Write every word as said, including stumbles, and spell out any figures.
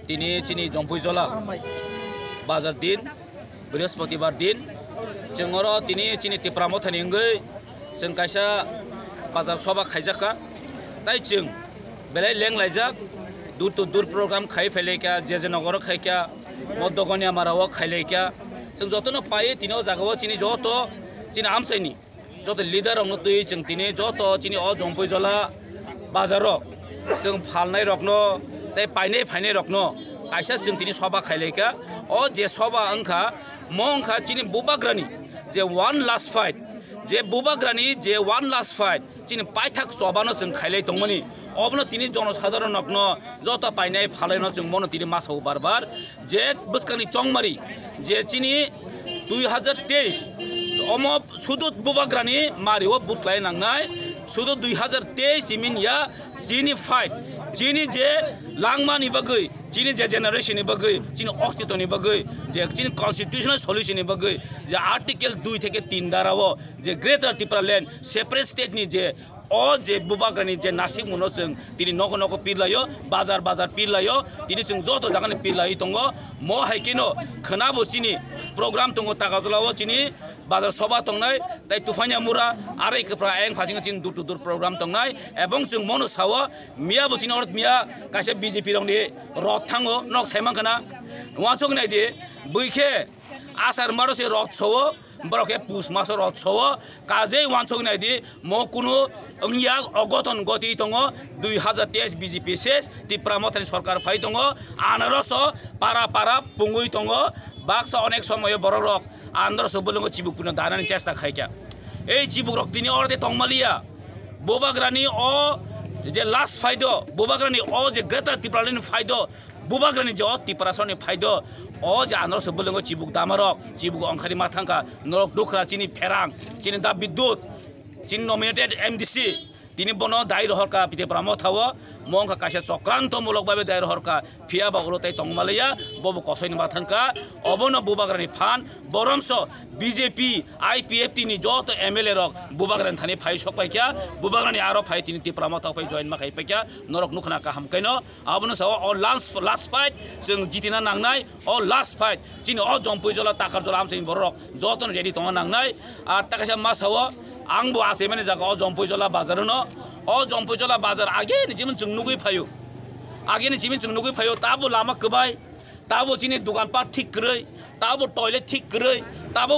Tini chini Jompuijola bazar din, Brihospatibar din, chwng oro tini chini Tipra Mothani wngwi chwng kaisa bazar soba khaijakha. Tai chwng belai lenglaijak, door to door program khai phailaikha, je je nogoro khaikha, Modogoniamara o khailaikha. Chwng jotono paiwi tini o jagao chini joto chini amchaini joto leader rokno twi chwng tini joto chini o Jompuijola bazar o chwng phalnai rokno tei painai phainai rokno kaisa chwng tini soba khailaikha. O je soba wngkha, mo wngkha chini bubagrani je one last fight, je bubagrani je one last fight, chini paithak chobano chwng khailai tongmani. Obono tini jonosadharon rokno joto painai phalaino chwng mono tini masa o bar bar je bwskangni chongmari je chini dui hajar teis omo sudu bubagrani mari o but lai nangnai, sudu dui hajar teis imin ya chini fight, chini je langmani bagwi, chini je generation ni bagwi, chini ostitoni bagwi, je chini constitutional solution ni bagwi, je article dui theke tin dara o je Greater Tipraland separate state ni je o je bubagrani je nasik muno chwng tini nogo nogo pirlaio, bazar bazar pirlaio, tini chwng joto jagani pirlaiwi tongo. Mo hai keno khwnabo chini program tongo Takarjala o chini bazar soba tongnai, tai Tufania Mura, arai kwpra ayang phasingo chini door to door program tongnai, ebong chwng mono sao miya bo chini oro miya kaisa B J P rokni rot thango, nok saimankha na. Wansuk nai di, bui khe Asar maro se rot sao, borok khe pus maso rot sao, kajei wansuk nai di, mo kunu wngya ogoton goti tongo, dui hajar teis B J P ses, Tipra Mothani sorkar phai tongo, anoroso para para pungwi tongo, baksa onek somoyo borok rok anoroso bolongo chibuk puno danani chesta khaikha. Ei chibuk rok tini orde tongmaliya, bubagrani o je last fight o, bubagrani o je Greater Tipraland fight o, bubagrani je o Tiprasani fight o, o je anoroso bolongo chibuk damarok, chibuk ongkhari ma thangkha, norok dukra chini pherang, chini da Bidyut, chini nominated M D C, tini bono dai rohorkha Tipra Mothao, mo wngkha kaisa chokranto mulok babe dai rohorkha, phiya ba ulo tai tongmaliya, bobo kosoini ma thangkha, obono bubagrani phan, boromso B J P, I P F T ni joto M L A rok bubagrani thani phai sok paikha, bubagrani aro phai tini Tipra Mothao phai join ma khai paikha, norok nukhna kaham kaino, abono sao o last, last fight, chwng jitina nangnai, o last fight, chini o Jompuijola, Takarjola, amchaini borok jotono ready tongna nangnai. Ar ta kaisa ma sao, ang bo achaimani jaga o Jompuijola bazar no, o Jompuijola bazar age ni chimon chwng nugui phaio, age ni chimon chwng nugui phaio, tabo lama kwbai, tabo chini dogan pat thik kwrwi, tabo toilet thik kwrwi, tabo